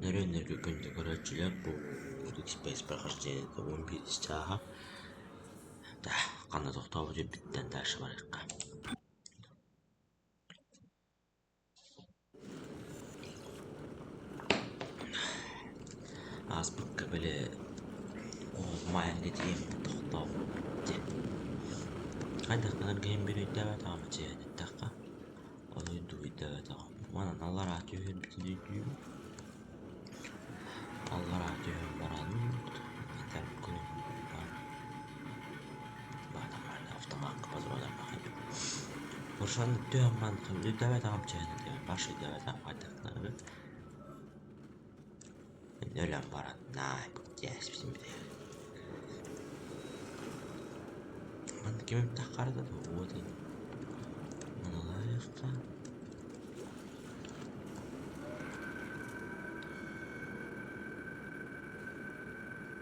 Нөрүөн-нөргө күндү көрөөччүлэр, бу X-Space прохождениета 11 чааһа. Да, ханна тохтообут үрдүттэн дальше барыахха. Ааспыкка били маайга тиийэммит тохтообуппут дии. Хайдах гынар киһим биир өйдөөбөтөҕүм эчийэн эттэххэ, ол өйдүү өйдөөбөтөҕүм. Манан аллараа түһэрбитин өйдүүбүн. Аллараа түһэн баран этэр күнүм баар. Автомакка позвонарбаҕай. Ошону түһэн баран өйдөөбөтөҕүм чээн этэ, баш өйдөөбөтөҕүм хайдах гынарбын. Өлөн баран наай тиэспитин бүтэр. Манна ким эмтэх харата уот Маналаайахха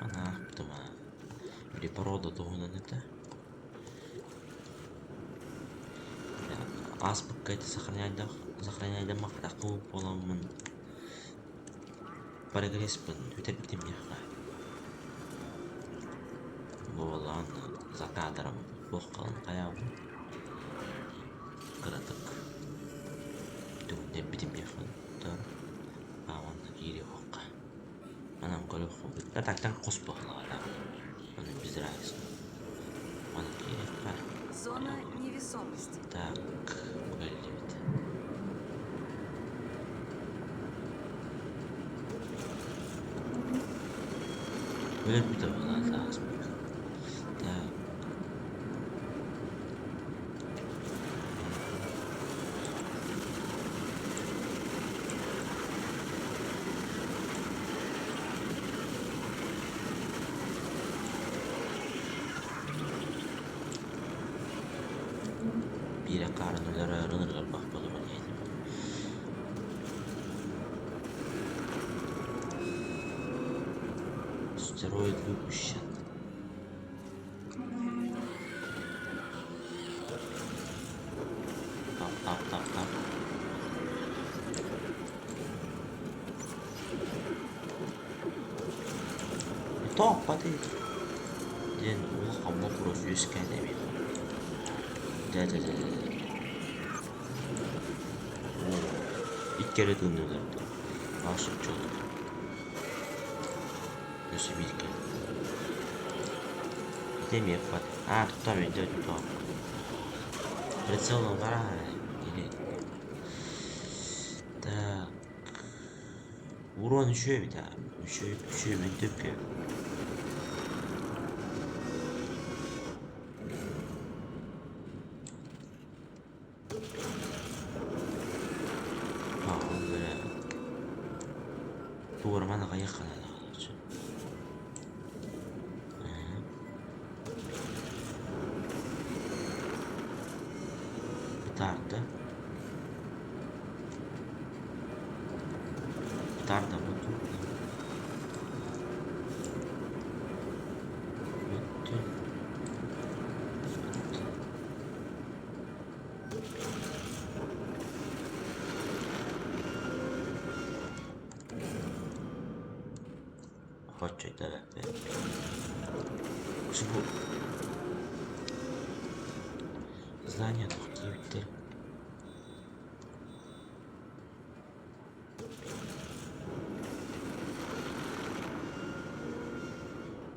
Анаахтыма били порода туһунан этэ. Ааспыкка ити сохраняйдамматах буоламмын прогресспын бүтэрбитим миэхэ. Буолан за кадром туох хаалан хайаабын кыратык түгүннэрбитим миэхэ уонна киириэххэ. Онон көрүөххэ да тактан хос быһыылаах Онон без разницы. Онон киириэххэ. Зона невесомости. Так, бу кэллибит. Өлбүтэ буолаат ааспыт. Так. Биирэ хаарын өлөрөөрү ынырҕарбах буоларын иһитим. Стероид выпущен. Тап тап тап тап. Тооппатый диэн улахан боппуруос үөскээн эбит. Дьэ дьэ дьэ дьэ Оо, икки эрэ тыынныылар дуо? Аҕыс отчуот. Өссө биир кэллэ. Ити эмиэ хат. Аа, тохтоо өйдөөтүм тоҕо. Прицелом бараа или Так. Урон үчүгэй эбит аа. Үчүгэй, үчүгэй мөлтөккө. Аа, ол бэрэ туораман аҕыйах ханаалаах Петарда. Петарда буду. Бүттү. Хоччой Бу здание туох диэбиттэр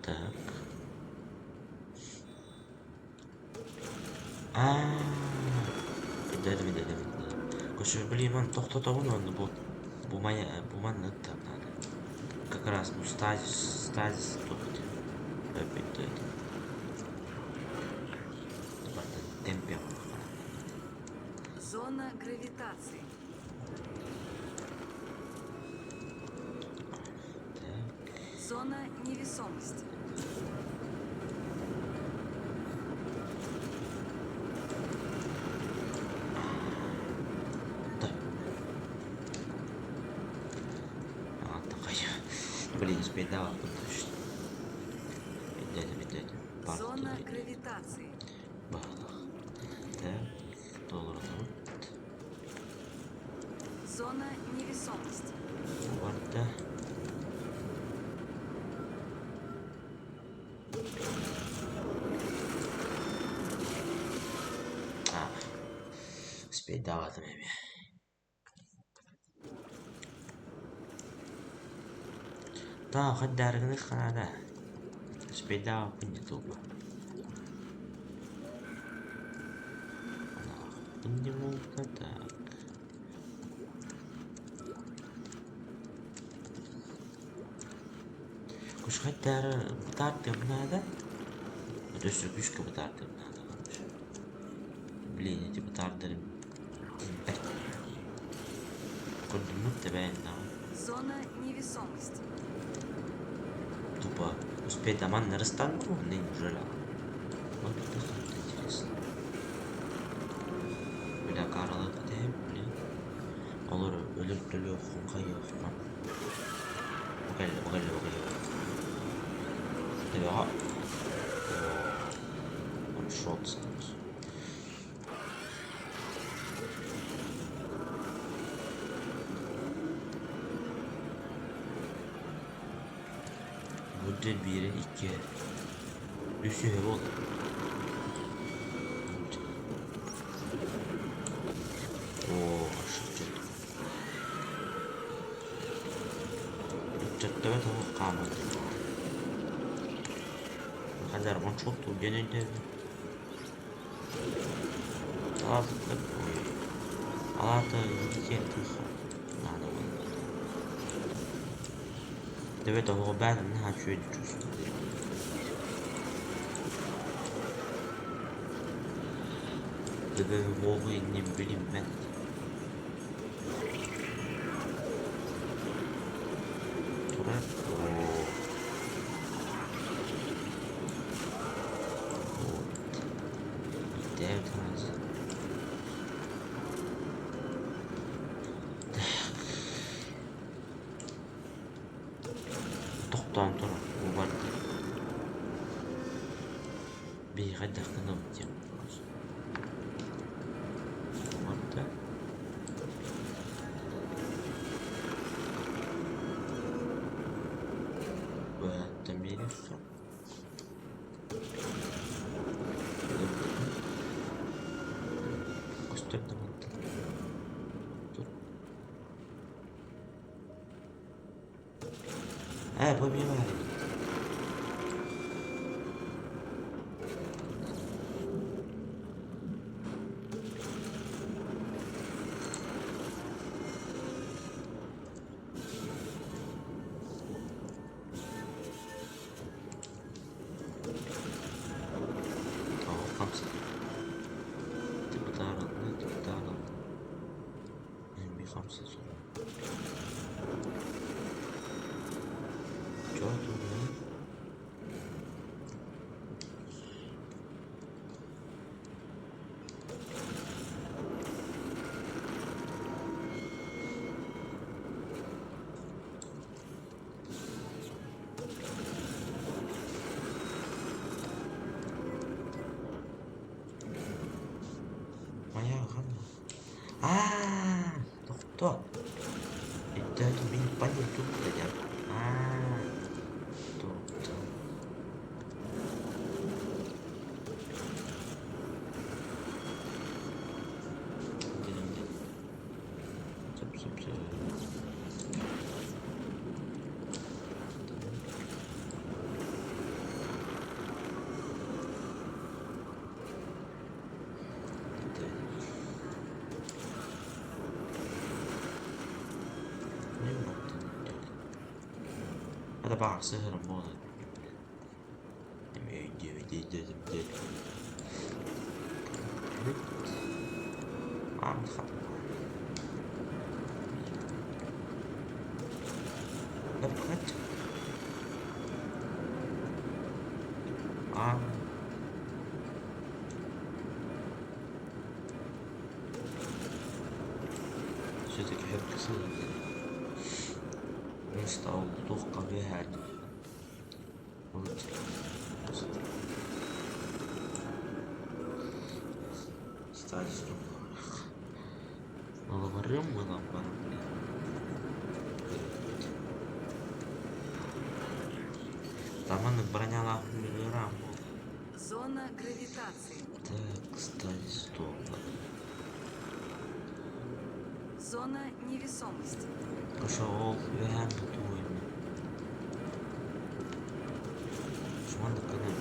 Так. Аа, өйдөөтүм өйдөөтүм. Короче, блин, маны тохтотобун уонна бу бу мая бу манна ыттыам наада. Как раз бу стазис стазис туох өйдөөтүм. Барда темпе Зона гравитации. Так. Зона невесомости. Да. А, такая. Блин, успейдавал точно. Өйдөөтүм, өйдөөтүм. Зона гравитации. Баҕалаах. Так, толорутабыт. Зона невесомости. Барда. Успейдаабатым эмиэ. Таа хайдаарыгыны ханаада. Успейдаабаппын дии туолла. Анаахпын так. Кушхайдаары бытаардыам наада. Өссө күүскэ бытаардыам наада короче. Блин, эти бытаардарым бэрт. Көрдүммүт да бэйэннэҕэ. Зона невесомости. Тупо успеть аман ырыстанным уонна неужели? Вот это интересно. Бля, каралык этим, блин. Олор өлөр төлүөххүн хайыаххын. Бу кэллэ, бу кэллэ, бу кэллэ. Төбөҕө. One-shot сразу. Бу дьэ биирэ, икки, үсүһэ буолла. Оо, Ыччаттара тоҕо хааман Ханна one-shot диэн өйдөөбүт. Алаата наада буолла. Төбөт оһоҕо баар наһаа үчүгэй чувствую. Төбө уоҕу иннин билиммэт. Турар. Оо. Вот. Тохтоон турар убарда. Биһиэхэ дьахтанабыт диэн вопрос. Убарда. Быһаттан биэриэххэ. Көстөр да мантан. Тур. Ээ, бу эмиэ баар эбит. Оо, хамсатар. Тыбытааралла, тыбытааралла. Эмиэ хамсатар. Чё тут, Моя Аа, тохтоо. Өйдөөтүм мин паника Аа, тохтоо. Сөп сөп сөп. هذا بعرف سهر الموضة عامل خطأ بقت عامل صوتك يحب كثير مستوثق بها Там бронялах миллиграмм. Зона гравитации. Так, ставить стоп. Зона невесомости. Ошо ол үөһээн бутуу Маннык гынан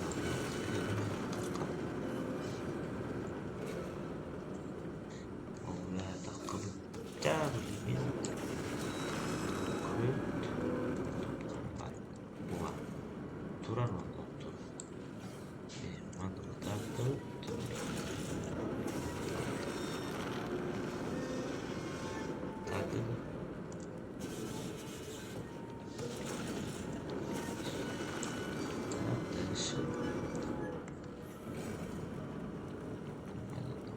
Ол үөһээ таххыбыттаах билигин Буга турар уонна оттон Дальше.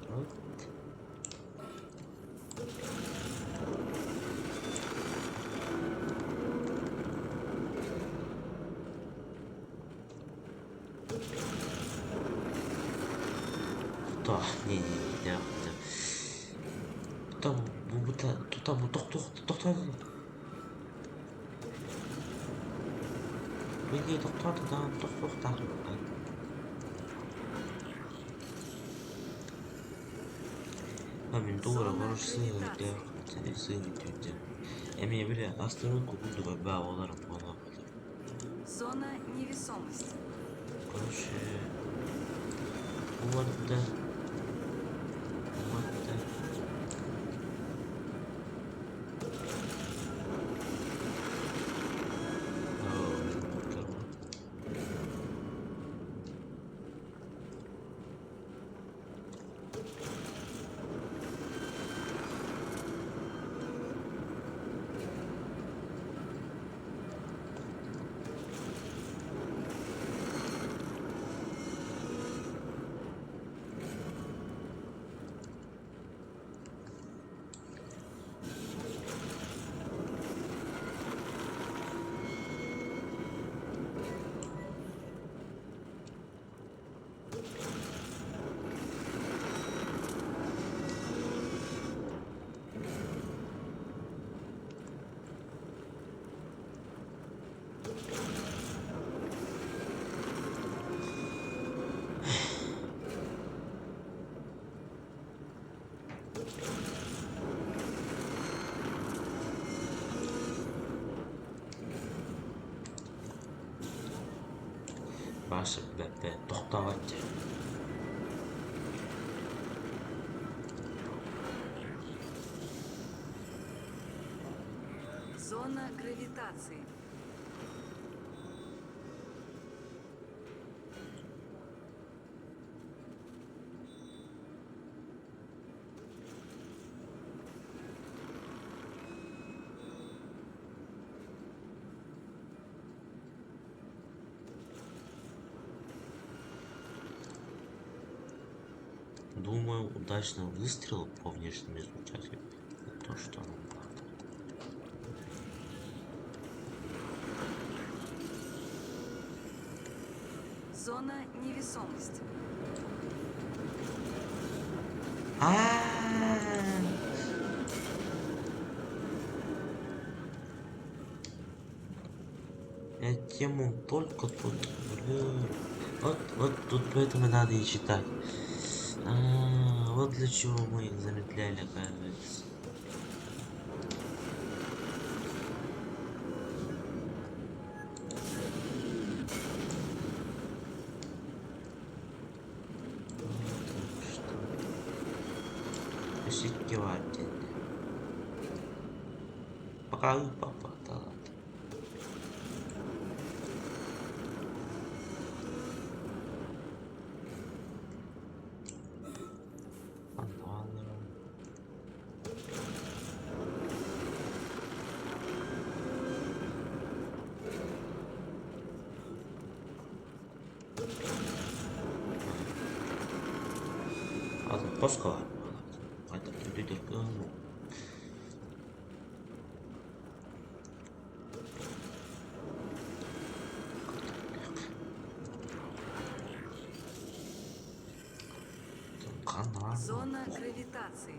Наоборот. Тутаа, не-не-не, Тута бу тута бу тохтоо тохтоо. Билии тохтоото даҕаны тохтуохтаах Мин тугу эрэ Зона короче гравитации. сыыһа Эмиэ били астарын курдук элбэх оҕолор буолуох Зона невесомости. Короче, вот да, вот да. Баша бэппэ тохтообот дьэ. Зона гравитации. Думаю, удачный выстрел по внешним излучателю – то, что нам надо. Зона невесомости. А-а-а! Я тему только тут, блин. Вот, вот тут поэтому надо и читать. А, вот для чего мы их замедляли, оказывается. Вот что. Сетеватель. Пока папа, да ладно. Ладно. Атын хоско баар буолар. Хайдах төтө Зона гравитации.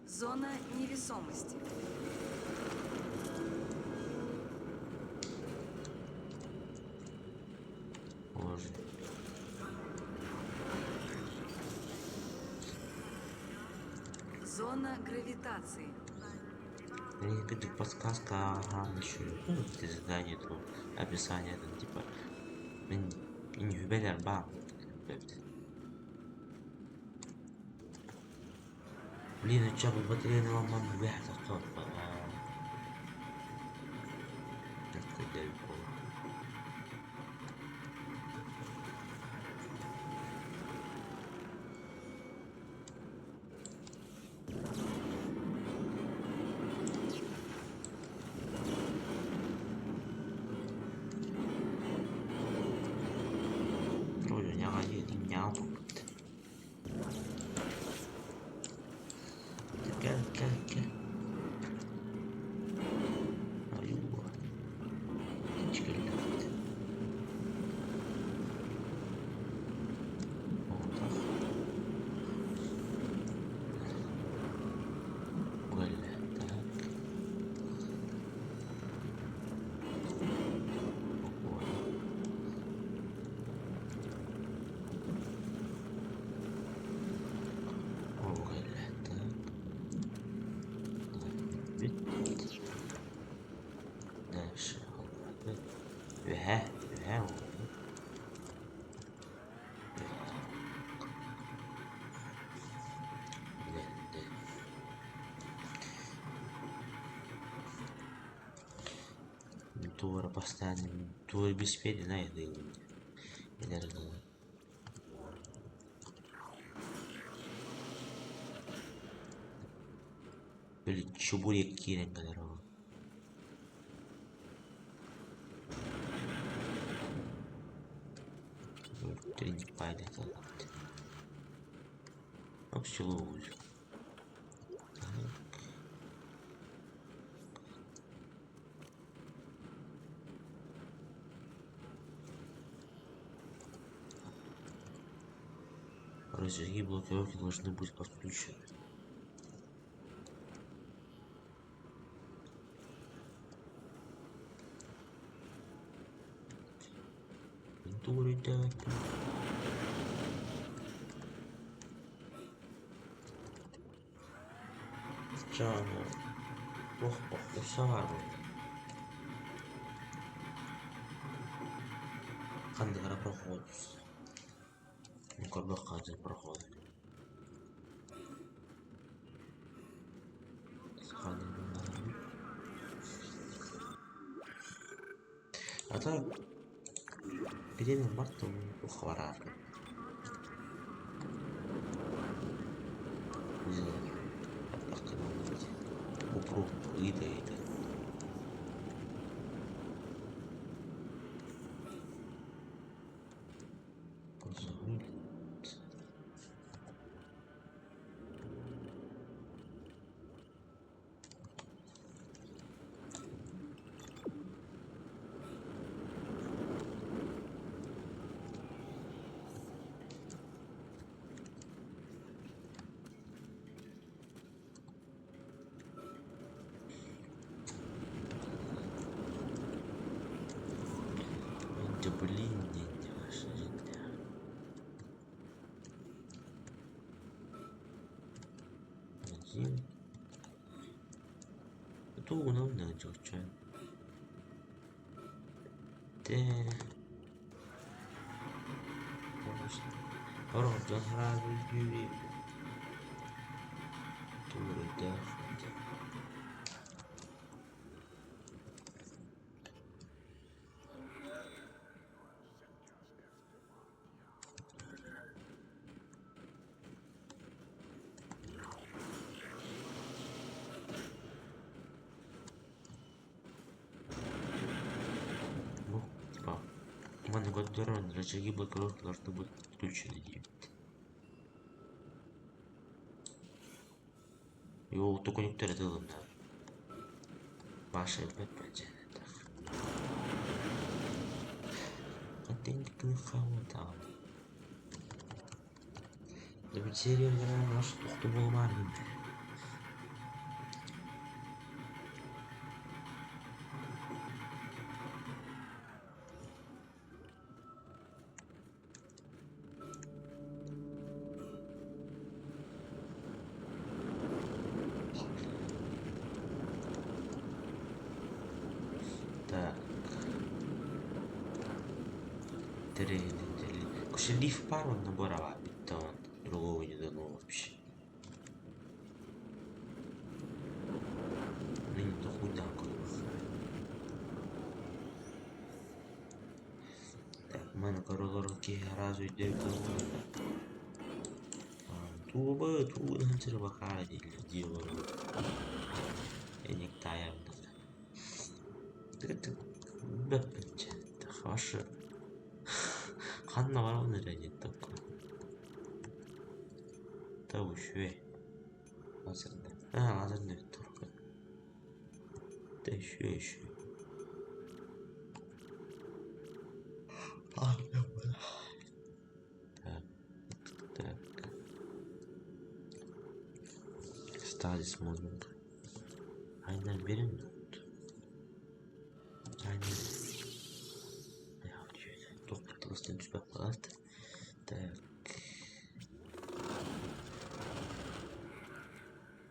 Зона невесомости. Зона гравитации. Кырдьык подсказка ааһан еще задание то описание там типа мин иньүбэлэр баар эбит. Блин, оччо бу батареяны ылан Кэл, кэл, кэл. Айуу. Кэллэхпит. Кэллэ. Так. Кэллэ. Так. Бүт. Дальше. Үһэ, үһэ Туора бастаан туора биспиэт Били чебурек киирэн кэлэр ол. Рычаги блокировки должны быть отключены. Туох өссө баар буолла. Ханнык эрэ проход көрбөх хаалдьар проход. А так бириэмэ мартын ухабараарбын. Ыйда-ыйда. Дьэ блин диэн Один. Тугунан дьоччон. Ордон Туурдаах. Бу типа манна көрдөрөн рычаги блокировки должны быть отключены диэбит. Йоо токунуктар ытылынна. Паша Короче, лифт баар уонна быраҕа бүттэ уонна другого не дано вообще. Мин толкуйдаан көрүөххэ. Так, маны көрө олорон киһи араас өйдөөбүт Туоба тугун сырыбакаара дииллэр дии олоробут. Эник таайабын Хорошо. Ханна барабын эрэ диэттэххэ. Та үчүгэй. Лазерный. А, лазерный винтовка. Да еще еще. Так, так. Стазис мозга. Aynen benim mi oldu? Aynen. Так.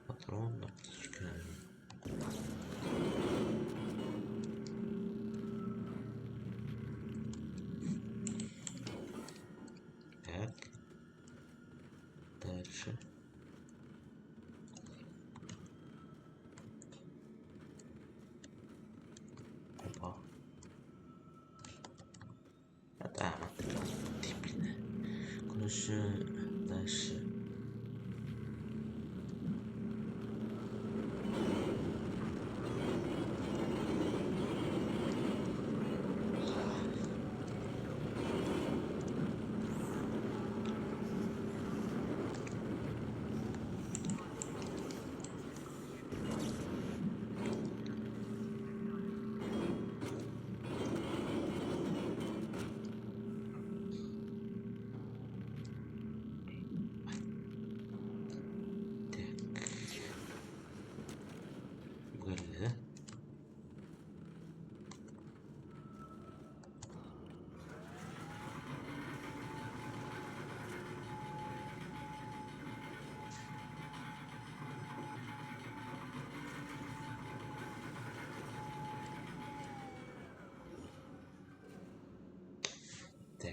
Патрон, аптечка. Так. Дальше. Опа. Блин. Короче, дальше. Так. Бу да? Так.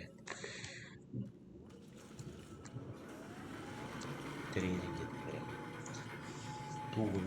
Тренинг прям. Тугун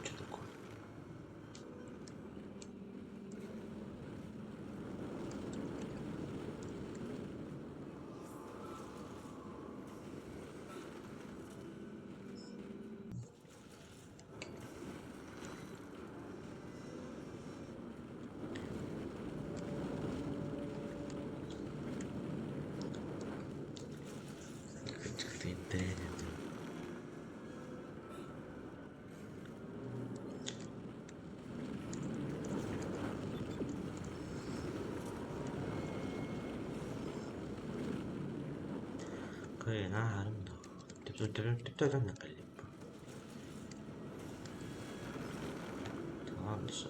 Что такое? Интэриэһинэй. Кыайан ааһарым дуо? Төптөрүн кэллим. Молодец.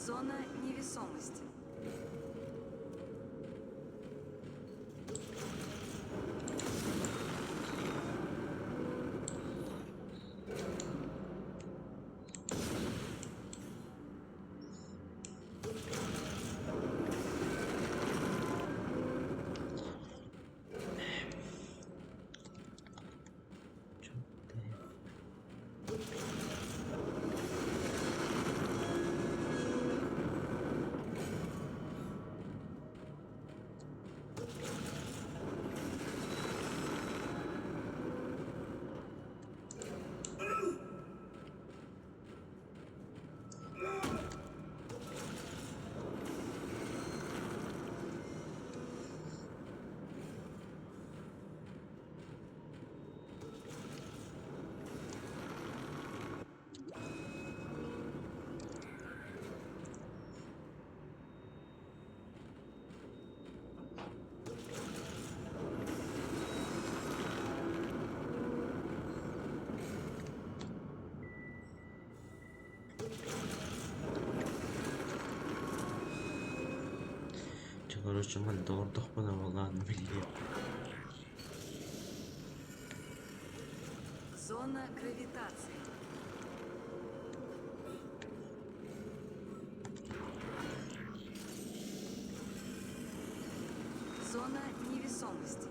Зона невесомости. Чэ, короче, мин доҕордоохпун буоллаан билиэм. Зона гравитации. Зона невесомости.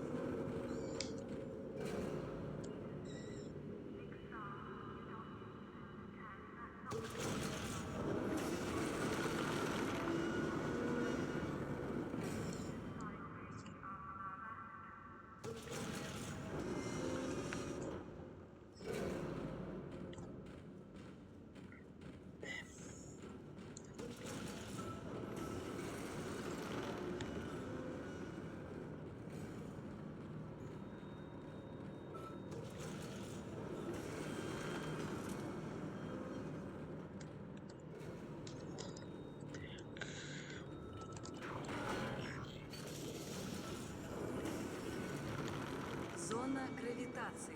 Зона гравитации.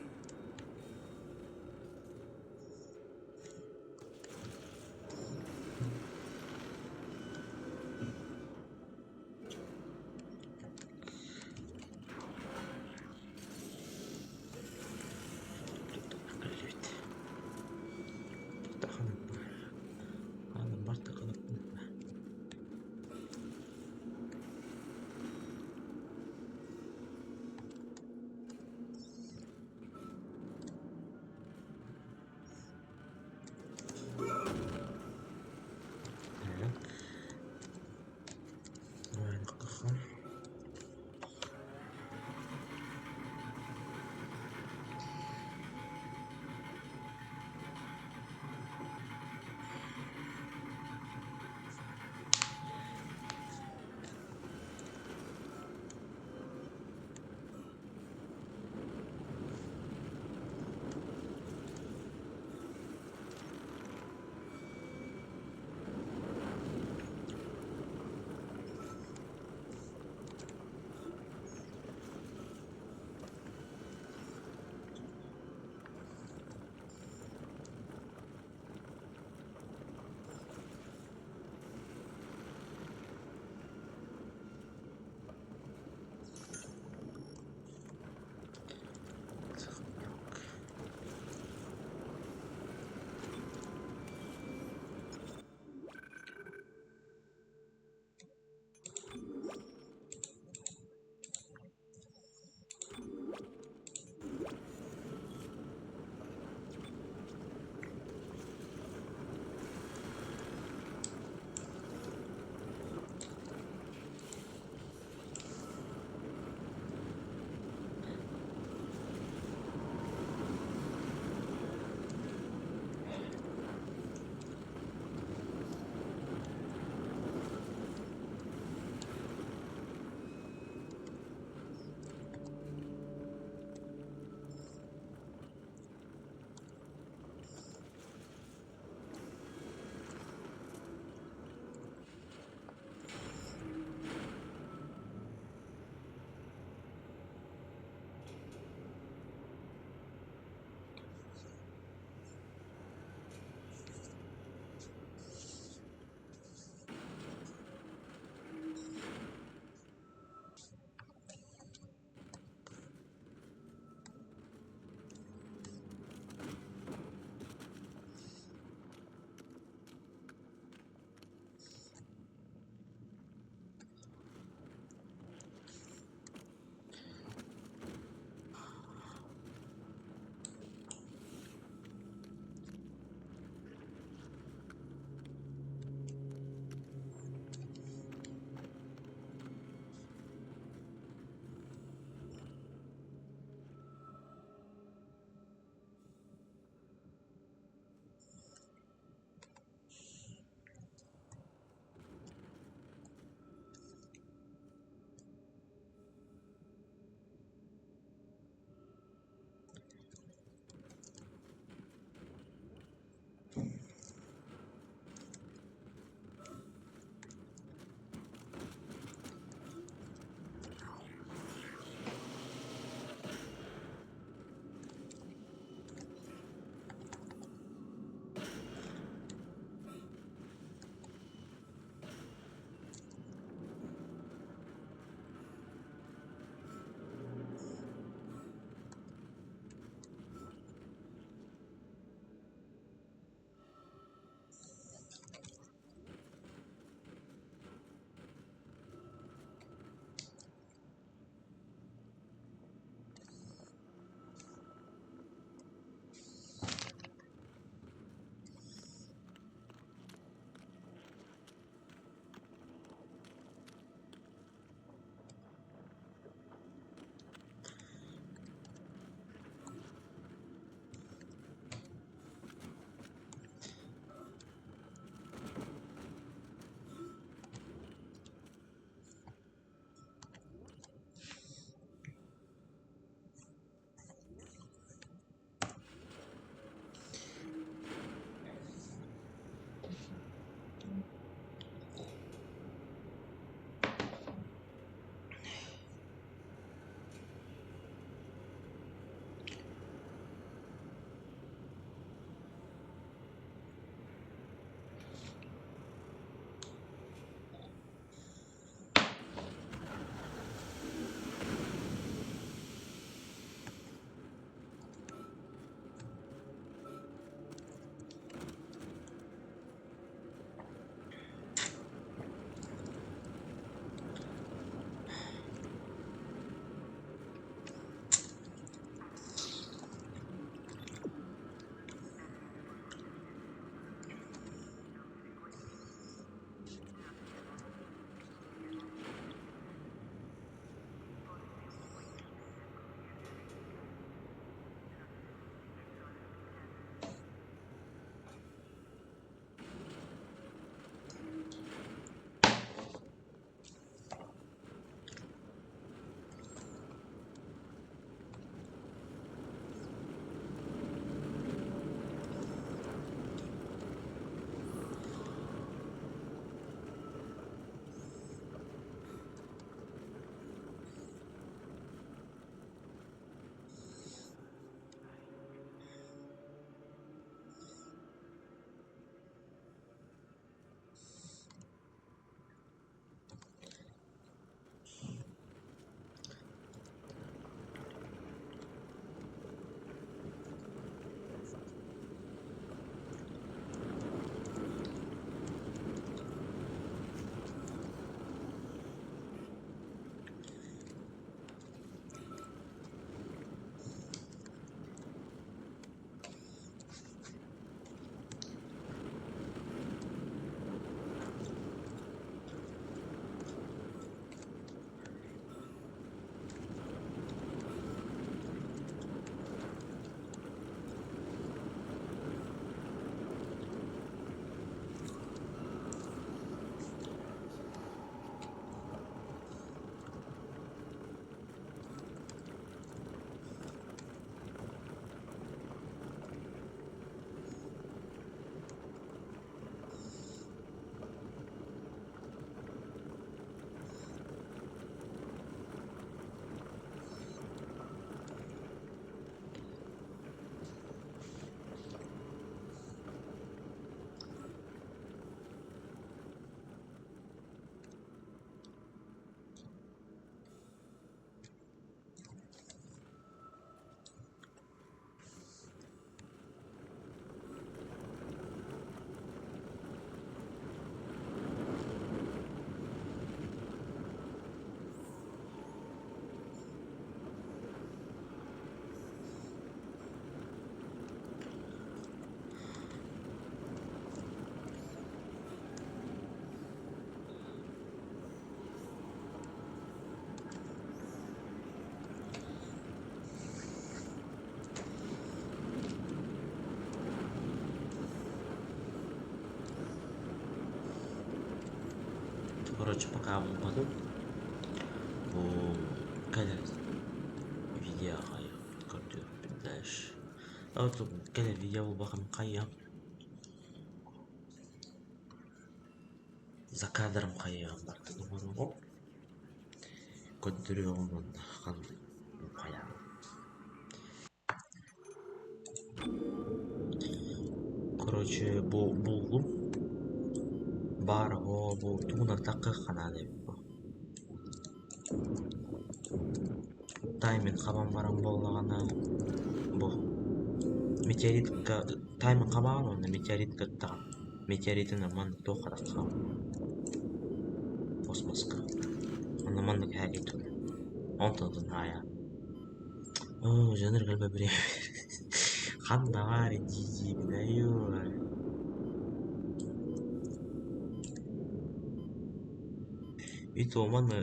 Короче, пока булбатым. Бу кэлэр видеоҕа көрдүөхпүт дальше. Кэлэр видео булбакым хайыам. За кадром хайыам бардын оҥоруоҕум. Көрдөрүөҕүм уонна ханнык хайаан. Короче, бу буллум. Баар оо бу тугунан таккыахха наада эбит бу. Тайминг хабан баран буоллаҕына бу метеоритка тайминг хабаҕын уонна метеоритка ыттаҕын. Метеоритынан маннык туох харахха космоска. Онно маннык һээкий турар. Онтон атын хаайа. Оо, дьонор кэлбэ Ханна баар дии-диибин айыы. И то маны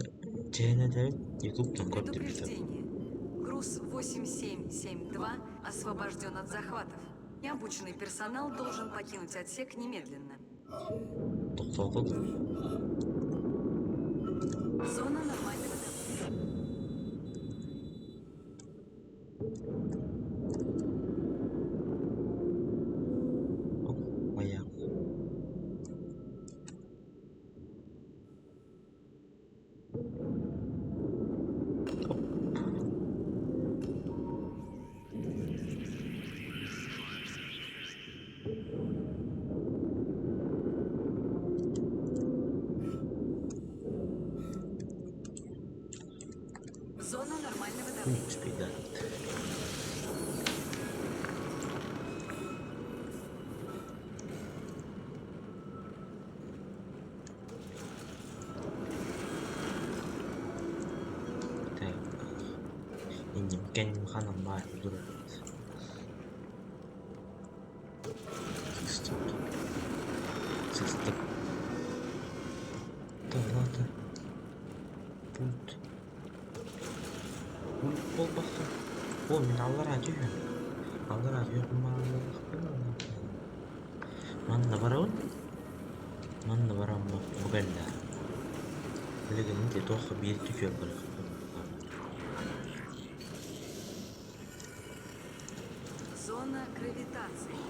чээн этэбит, ютубтан көрдүбүт. Предупреждение. Груз 8772 освобожден от захватов. Необученный персонал должен покинуть отсек немедленно. Тохтоотун. Зона нормального давления. Моя. Зона нормального давления. Так. Инним кэнним ханан баар турар. Сыстык. Сыстык. Тоҕо Пульт. Пульт буолбакка. О, мин аллараа түһүөм. Аллараа түһүөхпүн Манна барабын. Манна баран бу кэллэ. Билигин ити туохха биир түһүөм Зона гравитации.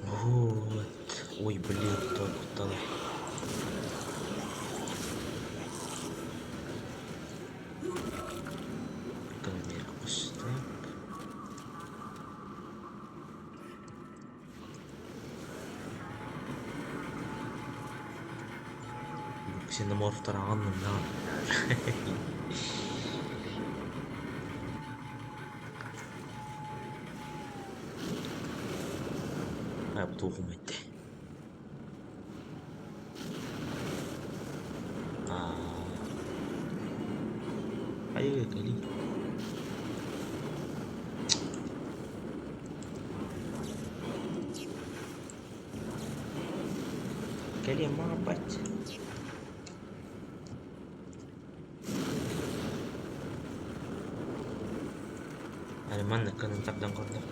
Вот. Ой, блин, кутталы. Так. Ксеноморфтар аҕынным даҕаны. Туохум этэ. Хайыы кэлиий. Кэлиэм баҕарбат. Аны маннык гынан тардан көрдөх.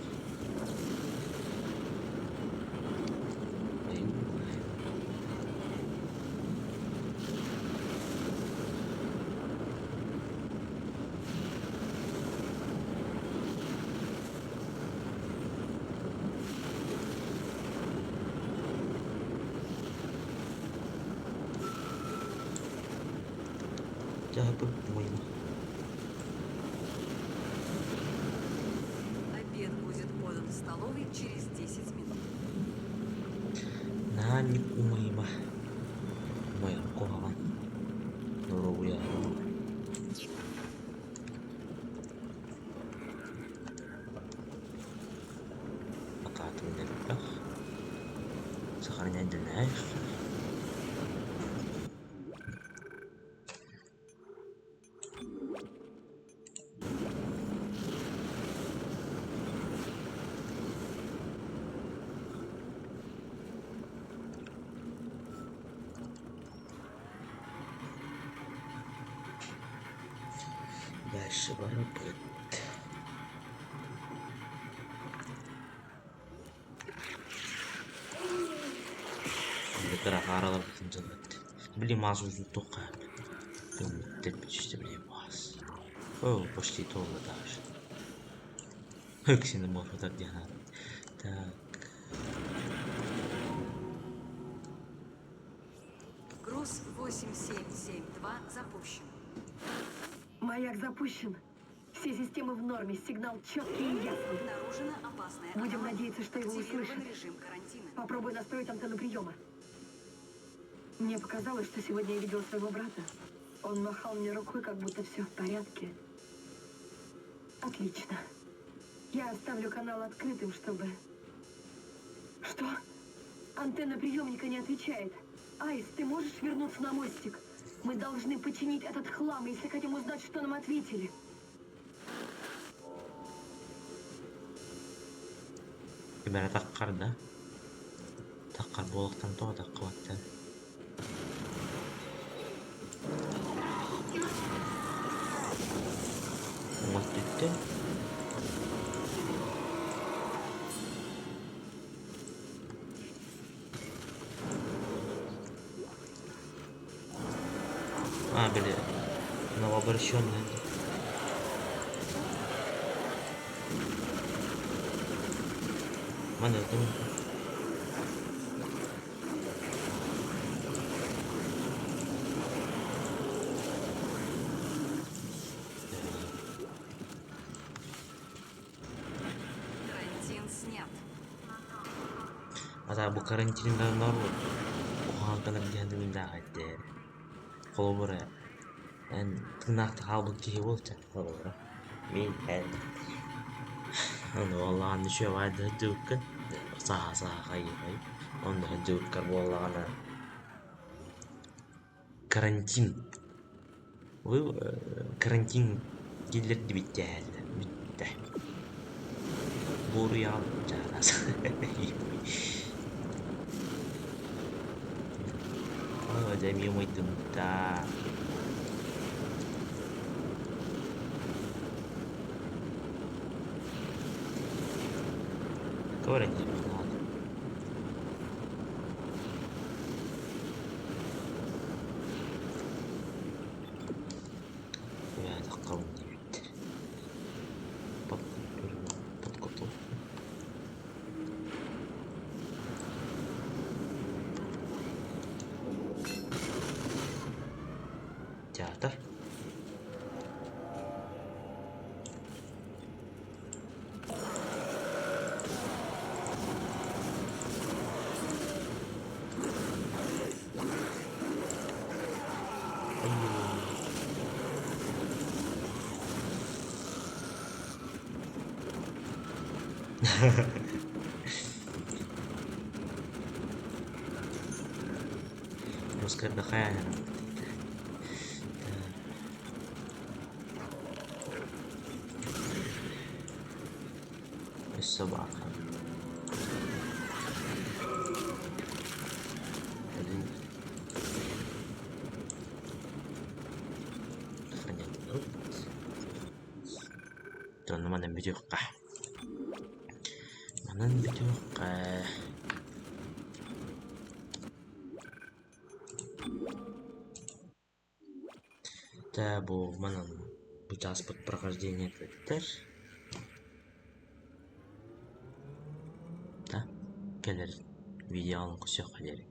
Дьаһабыт муйма. Обед будет подан в столовой через 10 минут. Наһаа умайма. Умайар куһаҕан. Доруобуйаҕа Акаатын элбэх. Сохраняй Дальше барабыт. Кыра хаараларбытын дьылбыт. Били маас туохха көммүттэр били маас. О, почти туолла даже. Ксеноморфтар диэн аат. Так. Груз 8772 запущен. Маяк запущен. Все системы в норме, сигнал четкий и ясный. Обнаружена опасная Будем аномалия. надеяться, что его Активирован услышат. режим карантина. Попробуй настроить антенну приема. Мне показалось, что сегодня я видела своего брата. Он махал мне рукой, как будто все в порядке. Отлично. Я оставлю канал открытым, чтобы... Что? Антенна приемника не отвечает. Айс, ты можешь вернуться на мостик? Мы должны починить этот хлам, если хотим узнать, что нам ответили. Ким эрэ таххар да? Таххар буолуохтан тоҕо таххыбаттар? Уҥа өттүттэн А, били, новообращенный. Маны Карантин снят. А бу карантиннар норуот куһаҕан гынар диэн тыыннаах этэ. Холобура, эн тыыннаахтык хаалбыт киһи буолча холобура. Мин эн ону үчүгэй сылдьыбыккын саха саха хайыы онно сылдьыбыккар буоллаҕына карантин карантин киллэрдибит бүттэ. Буоруйаҕын чаараас Оо, дьэ эмиэ умайдым-даа. Көрөн диэбиттэр. Подготовка. Театр. Пускай отдыхает. Өссө баар. Сохранять. Манан бүтүөххэ. Манан бүтүөххэ. Тэ бу манан бу чааспыт прохождение эппиттэр. Да, кэлэр видеоны көрсүөххэ диэри.